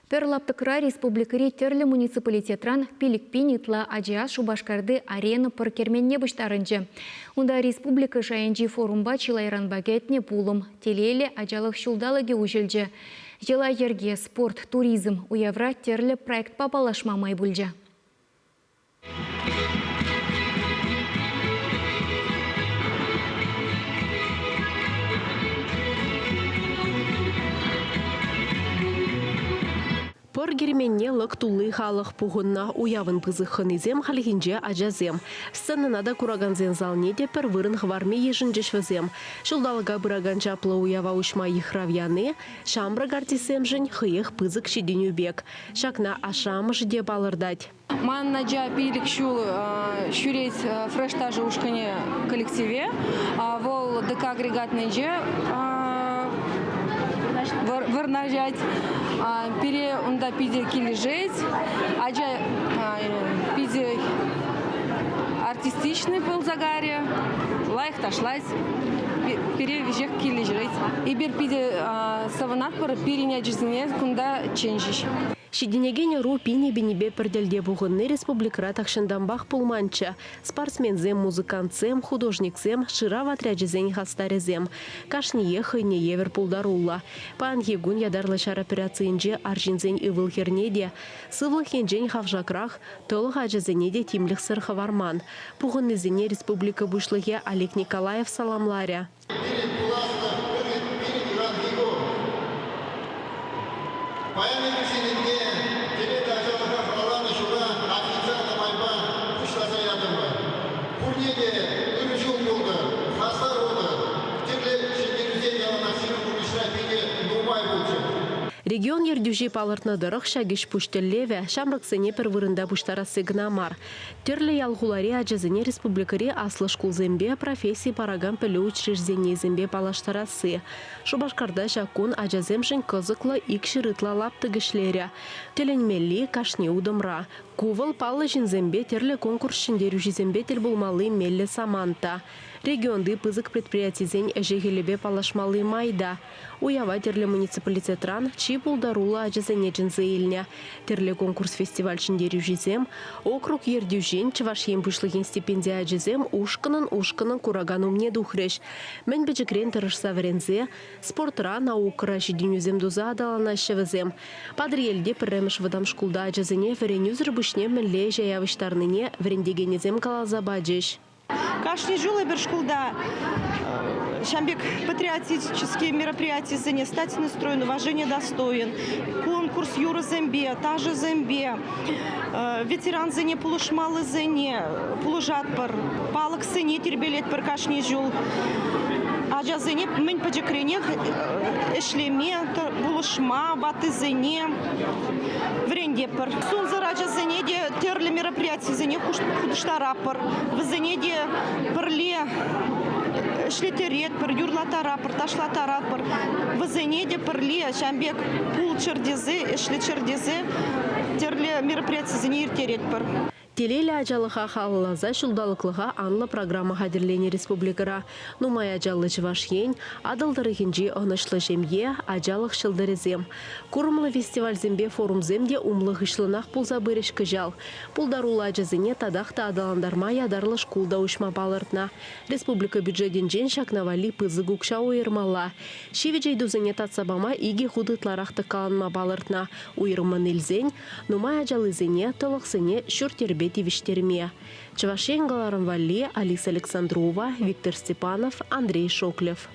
Пӗр лаптӑкра республикӑри тӗрлӗ муниципалитетран 5000 ытла ача Шупашкарти Арена пӑр керменне пуҫтарӑнчӗ. Унта республика шайӗнчи форумпа чылайранпа кӗтнӗ пулӑм, телейлӗ ачалӑх ҫулталӑкӗ уҫӑлчӗ. Йӑла-йӗрке, спорт, туризм уявра тӗрлӗ проектпа паллашма май пулчӗ. Пӑр керменне лӑк тулли халӑх пухӑннӑ. Уявӑн пысӑк хӑнисем хальхинче ачасем. Сценӑна та куракансен залне те пӗр вырӑн хӑварми йышӑнчӗҫ вӗсем. Ҫулталӑка пыракан чаплӑ уява уҫма йыхрав яни ҫамрӑк артистсемшӗн хӑех пысӑк ҫитӗнӳ пек. Ҫакна ашшӗ-амӑшӗ те палӑртать. Манӑн ача 5 ҫул ҫӳрет фреш ташӑ ушкӑнӗ коллективе. Вӑл ДК агрегатнинче вырнаҫать. Пире унта питӗ килӗшет. Ача питӗ артистичный пулса кайрӗ, лайӑх ташлать. Пире веҫех килӗшет. Эпир питӗ савӑнатпӑр, пирӗн ачасене кунта чӗнчӗҫ. Ҫитӗнекен ӑру пинӗ-пинӗпе пӗр тӗлте пухӑнни республикӑра тахҫантанпах пулманччӗ. Спортсменсем, музыкантсем, художниксем, шырав отрячӗсен хастарӗсем. Кашниех хӑйне евӗр пултаруллӑ. Паянхи кун ятарлӑ ҫар операцийӗнче арҫынсен ывӑл-хӗрне те, сывлӑх енчен хавшакрах тӑлӑх ачасене те тимлӗхсӗр хӑварман. Пухӑннисене республика Пуҫлӑхӗ Олег Николаев саламларӗ. Пирӗн пуласлӑх, пирӗн, пирӗн ыранхи кун. Паян эпир сирӗнпе телейлӗ ачалӑха халалланӑ ҫула официаллӑ майпа пуҫласа ятӑмӑр. Пурне те ырӑ ҫул пултӑр, хастар утӑр, тӗрлӗ ҫӗнтерӳсем яланах сирӗн пурнӑҫра питӗ нумай пулччӑр. Регион ертӳҫи палӑртнӑ тӑрӑх, ҫак ӗҫ-пуҫ тӗллевӗ ҫамрӑксене пӗр вырӑнта пуҫтарасси кӑна мар. Тӗрлӗ ял-хулари ачасене республикӑри аслӑ шкулсемпе, професси паракан пӗлӳ учрежденийӗсемпе паллаштарасси. Шупашкарта ҫак кун ачасемшӗн кӑсӑклӑ 200 ытла лаптӑк ӗҫлерӗ. Тӗлӗнмелли кашни утӑмра. Ку вӑл паллӑ ҫынсемпе тӗрлӗ конкурс ҫӗнтерӳҫисемпе тӗл пулмалли меллӗ самант та. Регионти пысӑк предприятисен ӗҫӗ-хӗлӗпе паллашмалли май та. Уява тӗрлӗ муниципалитетран чи пултаруллӑ ачасене чӗнсе илнӗ. Тӗрлӗ конкурс-фестиваль ҫӗнтерӳҫисем, округ ертӳҫин, Чӑваш Ен Пуҫлӑхӗн стипендиачӗсем ушкӑнӑн-ушкӑнӑн куракан умне тухрӗҫ. Мӗн пӗчӗкрен тӑрӑшса вӗренсе, спортра, наукӑра ҫитӗнӳсем туса аталанаҫҫӗ вӗсем. Патӑрьелте пӗрремӗш вӑтам шкулта ачасене вӗренӳсӗр пуҫне мӗнле ӗҫе явӑҫтарнине вӗрентекенӗсем каласа пачӗҫ. Кашни ҫул эпир шкулта ҫавӑн пек патриотические мероприятисене «Стать настроен, уважение достоин», конкурс юрӑсемпе, ташӑсемпе, ветерансене пулӑшмаллисене пулӑшатпӑр, палӑксене тирпейлетпӗр кашни ҫул. Ачасене мӗн пӗчӗкренех ӗҫлеме, пулӑшма, ваттисене вӗрентетпӗр. Сумсӑр ачасене те тӗрлӗ мероприятисене хутӑштаратпӑр. Вӗсене те пӗрле ӗҫлеттеретпӗр, юрлаттаратпӑр, ташлаттаратпӑр. Вӗсене те пӗрле ҫавӑн пек пулччӑр тесе, ӗҫлеччӗр тесе тӗрлӗ мероприятисене ирттеретпӗр. Телейлӗ ачалӑха халалласа ҫулталӑклӑха анлӑ программа хатӗрленӗ республикӑра. Нумай ачаллӑ Чӑваш Ен, Атӑл тӑрӑхӗнчи ӑнӑҫлӑ ҫемье, ачалӑх ҫӑлтӑрӗсем. Курӑмлӑ фестивальсемпе форумсем те умлӑ-хыҫлӑнах пулса пырӗҫ кӑҫал. Пултаруллӑ ачасене татах та аталантарма ятарлӑ шкул та уҫма палӑртнӑ. Республика бюджетӗнчен ҫакна валли пысӑк укҫа уйӑрмалла. Ҫивӗч ыйтусене татса пама икӗ хут ытларах тӑккаланма палӑртнӑ. Уйрӑммӑн илсен, нумай ачаллисене, тӑлӑхсене ҫурт-йӗрпе тивӗҫтерме. Чӑваш Ен кӑларӑм валли Алиса Александрова, Виктор Степанов, Андрей Шоклев.